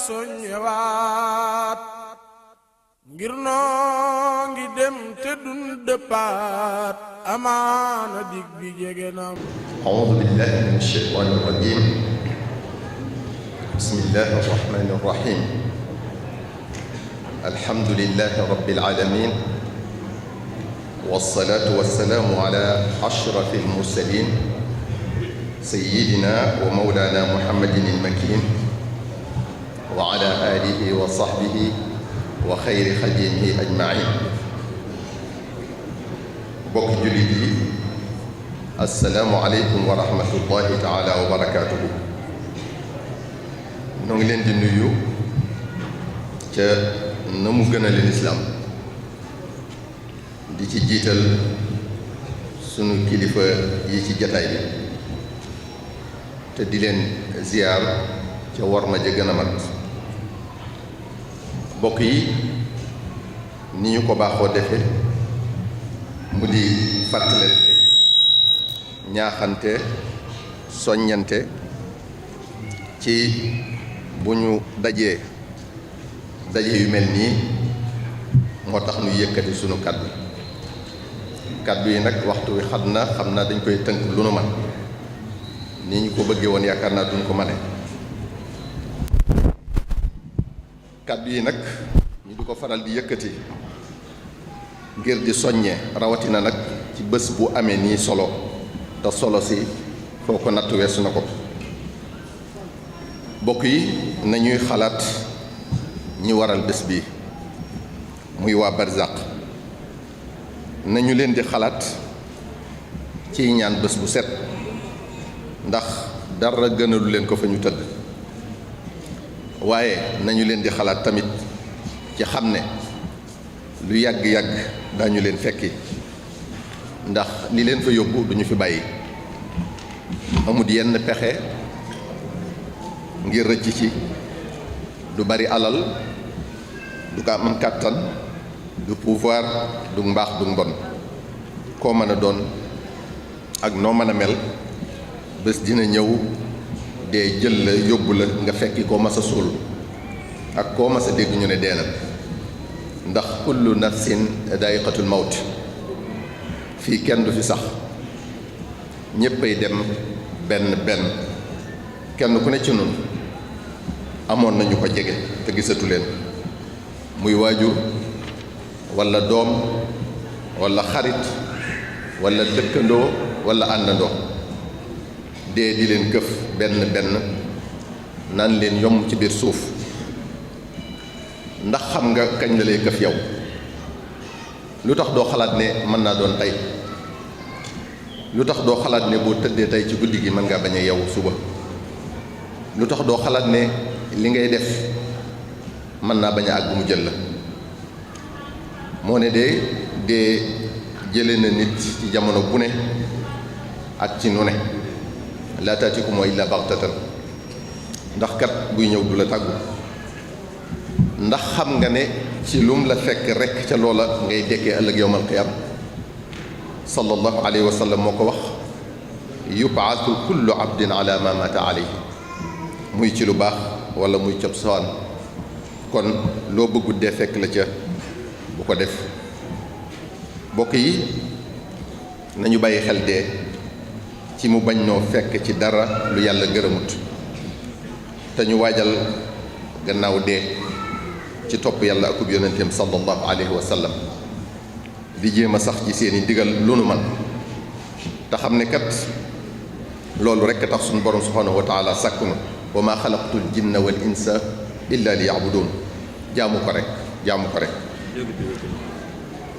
soññewaat ngir noo ngi dem te dun dëppaat amaana dig bi jege na. أعوذ بالله من الشيطان الرجيم بسم الله الرحمن الرحيم الحمد لله رب العالمين والصلاة والسلام على أشرف المرسلين سيدنا ومولانا محمد المكين وعلى آله وصحبه وخير خديمه أجمعين. بوك جلدي السلام عليكم ورحمة الله تعالى وبركاته. نونغ لين دي نيو تا نمو گنا الاسلام di ci jiital sunu kilifa yi ci jataay bi te di leen ziyaar ca war ma ja gën a mat. bokk yi ni ñu ko baaxoo defe mu di fàttalante ñaaxante soññante ci bu ñu dajee daje yu mel nii moo tax ñu yëkkati sunu kàddu yi nag waxtu wi xat na xam naa dañ koy tënk lu nu man ni ñu ko bëggee woon yaakaar naa duñ ko mane. kàddu yi nag ñu di ko faral di yëkkati ngir di soññee rawatina nag ci bés bu amee nii solo te solo si foo ko natt weesu na ko. bokk yi nañuy xalaat ñi waral bés bi muy waa Barzaq nañu leen di xalaat ciy ñaan bés bu set ndax dara gënalu leen ko fa ñu tëdd waaye nañu leen di xalaat tamit ci xam ne lu yàgg-yàgg dañu leen fekki ndax li leen fa yóbbu duñu fi bàyyi amut yenn pexe ngir rëcc ci du bari alal du ko am kàttan du pouvoir du mbaax du mbon koo mën a doon ak noo mën a mel bés dina ñëw dee jël la yóbbu la nga fekki koo mas a suul ak koo mas a dégg ñu ne dee na ndax kullu nafsin daa'iqatul mawt fii kenn du fi sax ñéppay dem benn benn kenn ku ne ci nun amoon nañu ko jege te gisatu leen muy waajur walla doom walla xarit walla dëkkandoo walla àndandoo dee di leen këf benn benn naan leen yomb ci biir suuf. ndax xam nga kañ la lay këf yow lu tax doo xalaat ne mën naa doon tey lu tax doo xalaat ne boo tëddee tey ci guddi gi mën ngaa bañ a yeewu suba lu tax doo xalaat ne li ngay def mën naa bañ a àgg mu jël la. moo ne dee jële na nit ci jamono bu ne ak ci nu ne laa taatikum illa baxtatan ndax kat buy ñëw du la tàggu ndax xam nga ne ci lum la fekk rekk ca loola ngay dekkee ëllëg yowmal qiyaam sallallahu alayhi wa sallam moo ko wax yubaatu kullu abdin ala ma mata alayhi muy ci lu baax wala muy cob sawaan kon loo bëggut dee fekk la ca bu ko def. bokk yi nañu bàyyi xel dee ci mu bañ noo fekk ci dara lu yàlla gërëmut te ñu waajal gannaaw dee ci topp yàlla akub yonenteem sallallahu alayhi wa sallam di jéem a sax ci seeni digal lu nu man te xam ne kat loolu rekk tax suñu borom subhanahu wa taala sàkk na wa maa xalaqtul jinna wal insa illa li ya'budun jaamu ko rek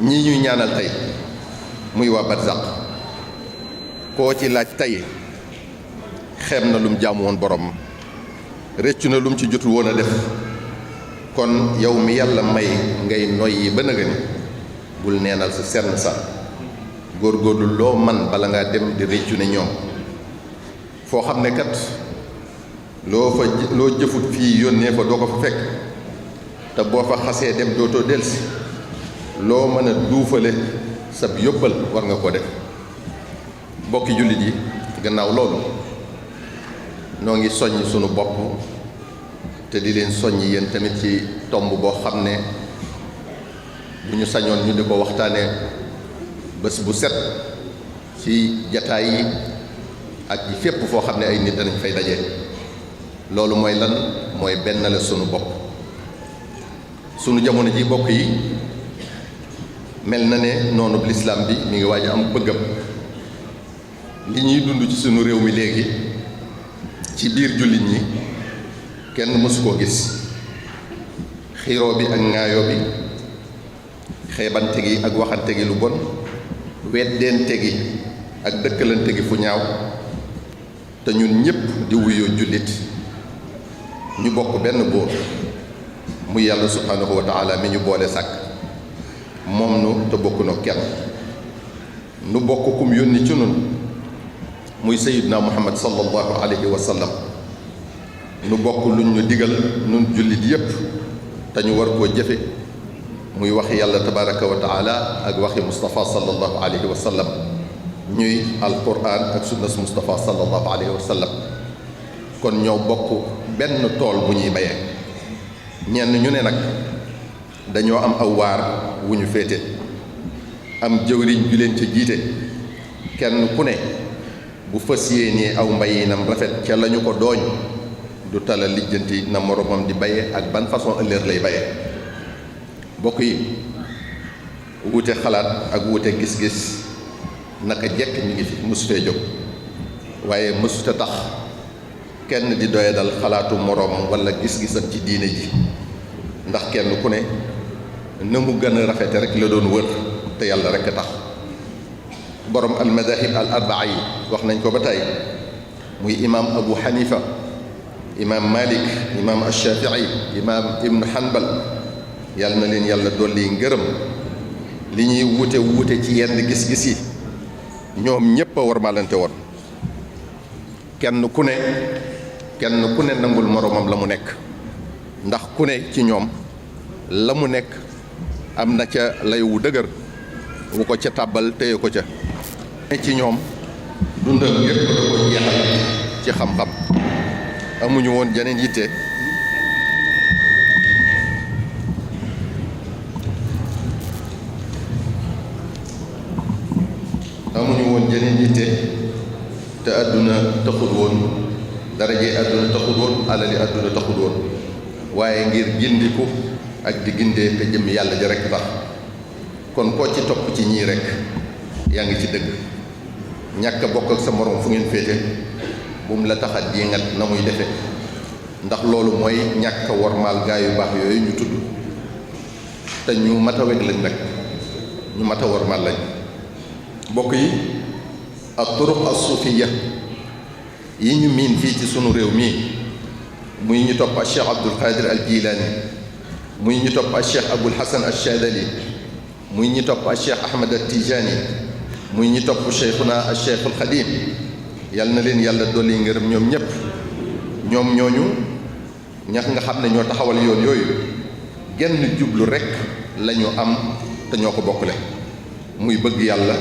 ñii ñuy ñaanal tey muy waa Barzaq koo ci laaj tey xeeb na lum jaamu woon borom réccu na lum ci jotul woon a def kon yow mi yàlla may ngay noyyi ba nga ni bul neenal sa senn sa góorgóorlu loo man bala ngaa dem di réccu ne ñoom foo xam ne kat loo jëfut fii yónnee fa doo ko fa fekk te boo fa xasee dem dootoo delsi loo mën a duufale sab yóbbal war nga ko def. bokki jullit yi gannaaw loolu noo ngi soññ sunu bopp te di leen soññ yéen tamit ci tomb boo xam ne bu ñu sañoon ñu di ko waxtaanee bés bu set ci jataay yi ak ci fépp foo xam ne ay nit danañ fay daje. loolu mooy lan? mooy benn la sunu bopp. sunu jamono ji bokk yi mel na ne noonu lislaam bi mi ngi waaj am bëggam. li ñuy dund ci sunu réew mi léegi ci biir jullit ñi kenn mësu koo gis. xiiroo bi ak ŋaayoo bi, xeebante gi ak waxante gi lu bon, weddeente gi ak dëkkalante gi fu ñaaw, te ñun ñépp di wuyoo jullit ñu bokk benn buur muy yàlla subhanahu wa taala mi ñu boole sàkk moom nu te bokk no kenn. nu bokk kum yónni ci nun muy sayyidna muhammad sallallahu alayhi wa sallam. nu bokk luñ ñu digal nun jullit yépp te ñu war koo jëfe muy waxi yàlla tabaraka wa taala ak waxi Mustafa sallallahu alayhi wa sallam, ñuy alquran ak sunnas Mustafa sallallahu alayhi wa sallam. kon ñoo bokk benn tool bu ñuy bayee. ñenn ñu ne nag dañoo am aw waar wu ñu féete, am jëwriñ ju leen ca jiite. kenn ku ne bu fas yéenee aw mbayinam rafet ca lañu ko dooñ du tala lijjanti na moromam di baye ak ban façon ëllëg lay baye. bokk yi, wuute xalaat ak wuute gis-gis naka jekk ñu ngi fi, mësutee jóg, waaye mësuta tax kenn di doye dal xalaatu moroomam wala gis-gisam ci diine ji, ndax kenn ku ne na mu gën a rafete rek la doon wër te yàlla rek a tax. borom al madahib al arbaa yi wax nañ ko ba tey, muy imaam Abu Hanifa, imaam Malik, imaam Ashafii, imaam Ibnu Hanbal, yàlla na leen yàlla dolli ngërëm. li ñuy wuute wuute ci yenn gis-gis yi ñoom ñépp a warmalante woon. kenn ku ne nangul moroomam la mu nekk, ndax ku ne ci ñoom la mu nekk am na ca lay wu dëgër wu ko ca tàbbal téye ko ca. ci ñoom dundam yépp da ko jeexal ci xam-xam, amuñu woon jeneen yitte te àdduna taxut woon, daraje àdduna taxut woon, alali àdduna taxut woon, waaye ngir gindiku ak di gindee te jëm yàlla ji rekk tax. kon koo ci topp ci ñii rekk yaa ngi ci dëgg. ñàkk a bokk ak sa moroom fu ngeen féete bu mu la tax a diingat na muy defe, ndax loolu mooy ñàkk a wormaal gaa yu baax yooyu ñu tudd te ñu mat a weg lañ nag, ñu mat a wormaal lañ. mbokk yi, ak turuq as-suufiya yi ñu miin fii ci sunu réew mii, muy ñu topp ak Cheikh Abdul Qadir al Jilaani, muy ñu topp ak Cheikh Abul Hasan al Shadali, muy ñu topp ak Cheikh Ahmad al Tijaani, muy ñu topp Cheikhuna al Cheikh al Xadim, yal na leen yàlla dolli ngërëm ñoom ñépp. ñoom ñooñu ñax nga xam ne ñoo taxawal yoon yooyu genn jublu rekk lañu am te ñoo ko bokkule, muy bëgg yàlla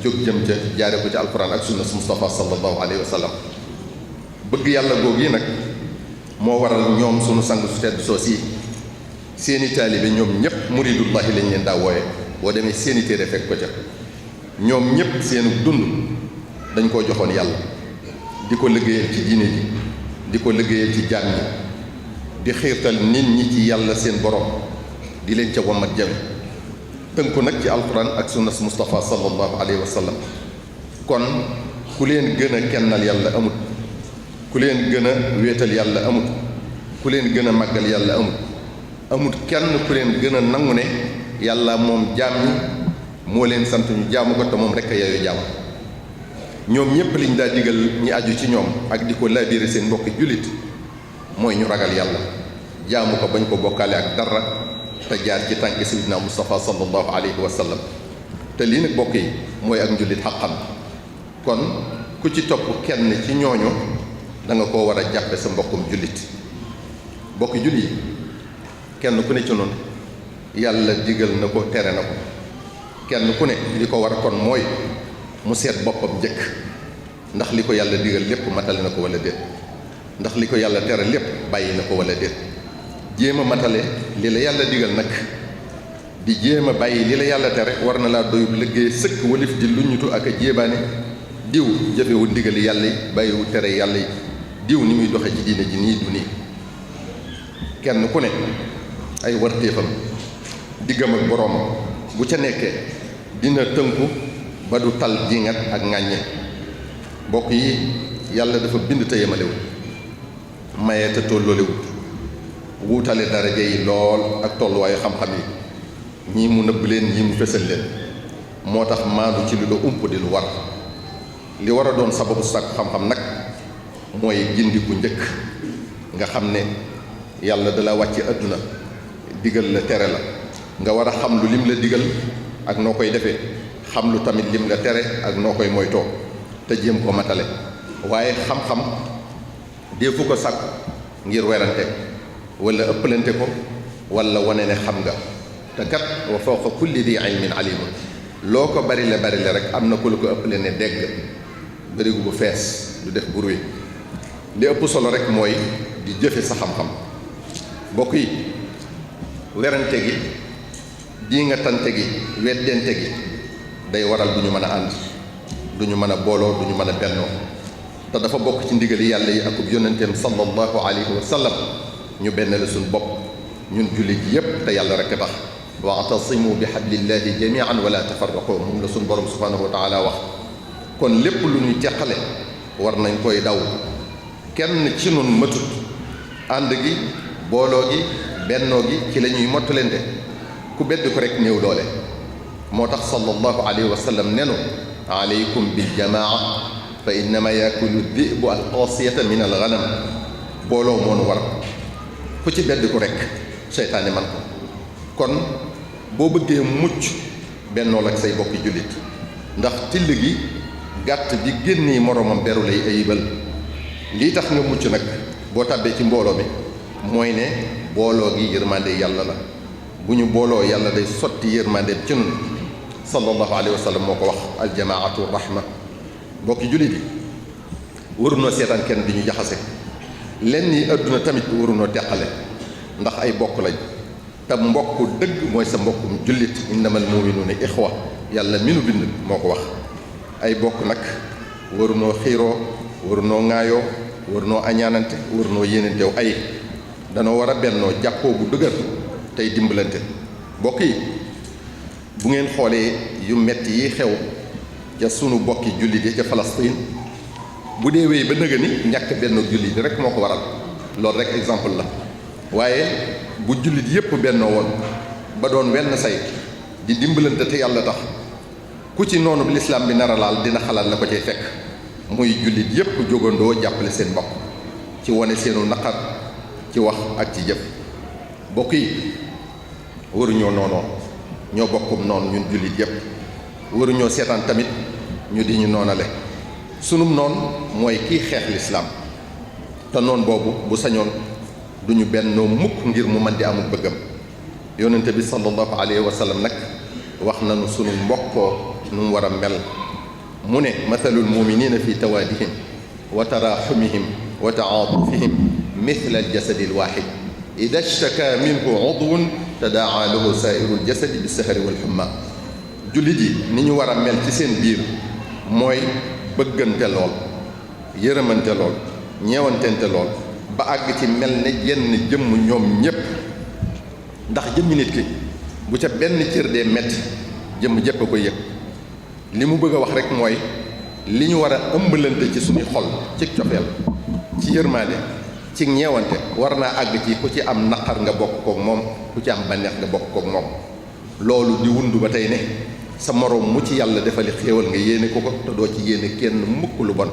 jóg jëm ca jaare ko ci alquran ak sunna Mustafa sallallahu alayhi wa sallam. bëgg yàlla googu yi nag moo waral ñoom sunu sang su tedd soos yi seeni taalibe ñoom ñépp muridullahi lañ leen daa wooye. boo demee seeni téere fekk ko ca. ñoom ñépp seenu dund dañ koo joxoon yàlla, di ko liggéeyal ci diine ji, di ko liggéeyal ci jaam ñi, di xiirtal nit ñi ci yàlla seen borom, di leen ca wammat jëm tënku nag ci alquran ak sunnas Mustafa sallallahu alayhi wa sallam. kon ku leen gën a kennal yàlla amut, ku leen gën a wéetal yàlla amut, ku leen gën a màggal yàlla amut kenn ku leen gën a nangu ne yàlla moom jaam ñi moo leen sant ñu jaamu ko te moom rekk a yeyoo jaamu. ñoom ñépp liñ daa digal ñi aju ci ñoom ak di ko laabire seen mbokki jullit mooy ñu ragal yàlla, jaamu ko bañ ko bokkaale ak dara, te jaar ci tànki sayyidina Mustafa sallallahu alayhi wa sallam. te lii nag bokk yi mooy ak njullit xaqan. kon ku ci topp kenn ci ñooñu da nga koo war a jàppe sa mbokkum jullit. bokki jullit yi, kenn ku ne ci noonu yàlla digal na ko, tere na ko. kenn ku ne li ko war kon mooy mu seet boppam njëkk, ndax li ko yàlla digal lépp matale na ko wala déet, ndax li ko yàlla tere lépp bàyyi na ko wala déet. jéem a matale li la yàlla digal nag di jéem a bàyyi li la yàlla tere war na laa doyub liggéey sëkk walif di luñutu ak a jéebaane diw jëfewu ndigali yàlla yi bàyyiwu tere yàlla yi diw ni muy doxe ci diine ji nii du nii kenn ku ne ay wartéefam diggam ak boroom bu ca nekkee dina tënku ba du tal jingat ak ŋàññe mbokk yi yàlla dafa bind te yemalewu maye te tolloolewu wuutale daraja yi lool ak tolluwaayu xam-xam yi ñii mu nëbb leen ñii mu fësal leen moo tax maandu ci li la ump di lu war li war a doon sababu sàkk xam-xam nag mooy gindiku njëkk nga xam ne yàlla dala wàcce àdduna digal la tere la nga war a xam lu lim la digal ak noo koy defee xam lu tamit lim la tere ak noo koy moytoo te jéem ko matale waaye xam-xam deefu ko sàkk ngir werante wala ëppalante ko wala wane ne xam nga te kat wa fawqa kulli di ilmin alimun loo ko bari la rek am na ku la ko ëppale ne dégg barigu bu fees du def bruit li ëpp solo rek mooy di jëfe sa xam-xam mbokk yi werante gi di nga tante gi weddente gi day waral du ñu mën a ànd du ñu mën a booloo du ñu mën a bennoo te dafa bokk ci ndigali yàlla yi akub yonenteem sallallahu alayhi wa sallam ñu benn la suñ bopp ñun jullit yépp te yàlla rekk tax wa'tasimu bi hablillahi jami'an wala tafarraqu moom la suñ borom subhanahu wa taala wax kon lépp lu ñuy teqale war nañ koy daw kenn ci nun matut ànd gi booloo gi bennoo gi ci la ñuy mottalente ku bedd ko rek néew doole moo tax sallallahu alayhi wa sallam nenu alaykum bil jamaa fa innama yakulu dibu al qasiyata min al ghanam booloo moonu war ku ci bedd ko rek seytaane man ko kon boo bëggee mucc bennool ak say bokki jullit ndax till gi gàtt bi génnee moroomam beru lay ayibal lii tax nga mucc nag boo tàbbee ci mbooloo mi mooy ne booloo gi yërmande yàlla la bu ñu booloo yàlla day sotti yërmandeem ci nun sallallahu alayhi wa sallam moo ko wax aljamaatu rahma mbokki jullit yi warunoo seetaan kenn di ñu jaxase lenn yi àdduna tamit warunoo teqale ndax ay bokk lañ te mbokk dëgg mooy sa mbokkum jullit innamal mu'minuuna ixwa yàlla mi nu bind moo ko wax ay bokk nag warunoo xiiroo warunoo ŋaayoo warunoo añaanante warunoo yéenantew ay danoo war a bennoo jàppoo bu dëgër tey dimbalante mbokk yi bu ngeen xoolee yu metti yi xew ca sunu bokki jullit yi ca Palestine bu dee wéy ba nëga ni ñàkk benn jullit yi rek moo ko waral loolu rek exemple la waaye bu jullit yépp bennoo woon ba doon wenn say di dimbalante te yàlla tax ku ci noonu lislaam bi nar a laal dina xalaat la ko cay fekk muy jullit yépp jógandoo jàppale seen bopp ci wane seenu naqar ci wax ak ci jëf bokk yi waruñoo noonoo ñoo bokkum noonu ñun jullit yépp waruñoo seetaan tamit ñu di ñu noonale sunum noon mooy kii xeex lislaam te noon boobu bu sañoon duñu bennoo mukk ngir mu mën di amul bëggam yonente bi sallallahu alayhi wa sallam nag wax nañu sunu mbokkoo nu mu war a mel mu ne mathalul muminina fi tawaadihim wa taraxumihim wa taatufihim mithla aljasadi alwaxid ida shtaka minhu udwun tadaa lahu saairu aljasadi bisahari walxumma jullit yi ni ñu war a mel ci seen biir mooy bëggante lool yërëmante lool ñeewantente lool ba àgg ci mel ne jenn jëmm ñoom ñépp ndax jëmmi nit ki bu ca benn cër dee metti jëmm jépp a ko yëg li mu bëgg a wax rek mooy li ñu war a ëmbalante ci suñuy xol ci cofeel ci yërmaande ci ñeewante war naa àgg ci ku ci am naqar nga bokk kook moom ku ci am bànneex nga bokk kook moom loolu di wundu ba tey ne sa moroom mu ci yàlla defali xéewal nga yéene ko te doo ci yéene kenn mukk lu bon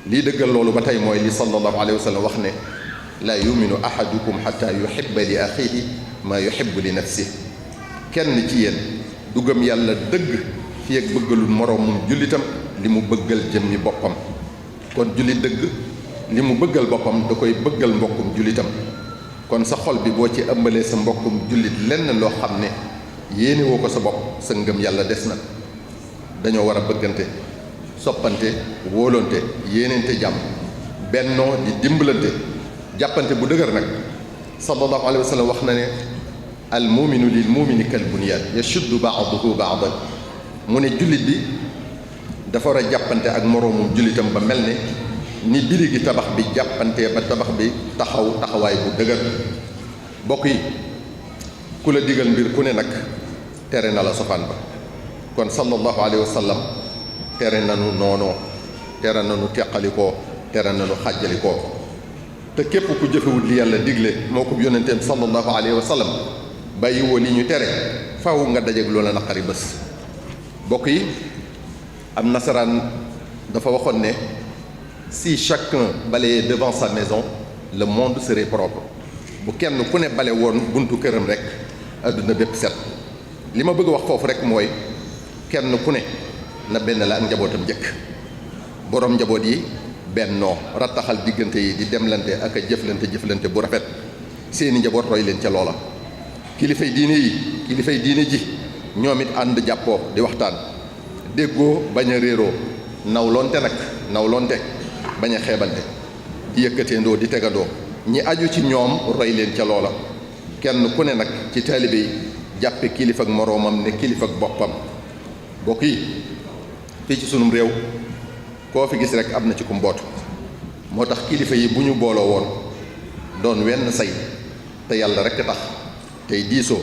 lii dëggal loolu ba tey mooy li sallallahu alayhi wa sallam wax ne laa yuminu ahadukum xata yuhibba li axihi maa yuhibbu li nafsihi kenn ci yéen du gëm yàlla dëgg fi ak bëggalul moroomum jullitam li mu bëggal jëmmi boppam kon jullit dëgg li mu bëggal boppam da koy bëggal mbokkum jullitam kon sa xol bi boo ci ëmbalee sa mbokkum jullit lenn loo xam ne yéene woo ko sa bopp sa ngëm yàlla des na dañoo war a bëggante soppante wóolonte yéenente jàmm bennoo di dimbalante jàppante bu dëgër nag sallallahu alayhi wa sallam wax na ne al muminu lil mumini kal bunyaan yashuddu ba'duhu ba'dan mu ne jullit bi dafa war a jàppante ak moroomum jullitam ba mel ne ni biri gi tabax bi jàppante ba tabax bi taxawaay bu dëgër. bokk yi ku la digal mbir ku ne nag tere na la sofaan ba kon sallallahu alayhi wa sallam tere nanu noonoo tere nanu teqalikoo tere nanu xàjjalikoo te képp ku jëfewul li yàlla digle moo ko yónnenteem sallallahu alayhi wa sallam bàyyi woo li ñu tere faw nga dajeeg loola naqari bés. bokk yi am nasaraan dafa waxoon ne si chacun balayait devant sa maison le monde serait propre. bu kenn ku ne bale woon buntu këram rek adduna bépp set. li ma bëgg a wax foofu rek mooy kenn ku ne na benn la ak njabootam njëkk borom njaboot yi bennoo rattaxal diggante yi di demlante ak a jëflante bu rafet seeni njaboot roy leen ca loola. kilifay diine ji ñoom it ànd jàppoo di waxtaan déggoo bañ a réeroo nawlonte bañ a xeebante di yëkkateendoo di tegandoo ñi aju ci ñoom roy leen ca loola. kenn ku ne nag ci taalibe yi jàppe kilifa ak moroomam ne kilifa ak boppam. bokk yi fii ci sunum réew koo fi gis rek am na ci ku mbootu moo tax kilifa yi bu ñu booloo woon doon wenn say te yàlla rek tax tey diisoo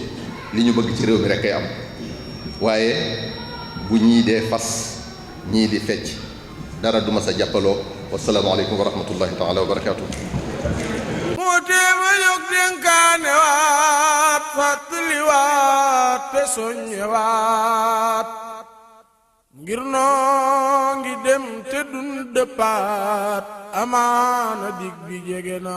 li ñu bëgg ci réew mi rek ay am waaye bu ñii dee fas ñii di fecc dara du ma sa jàppaloo. wasalaamaaleykum wa rahmatullahi taala wa barakaatu. moo téema yog dénkaane waat fàttali waat te soññe waat ngir noo ngi dem te dun dëppaat amaana dig bi jege na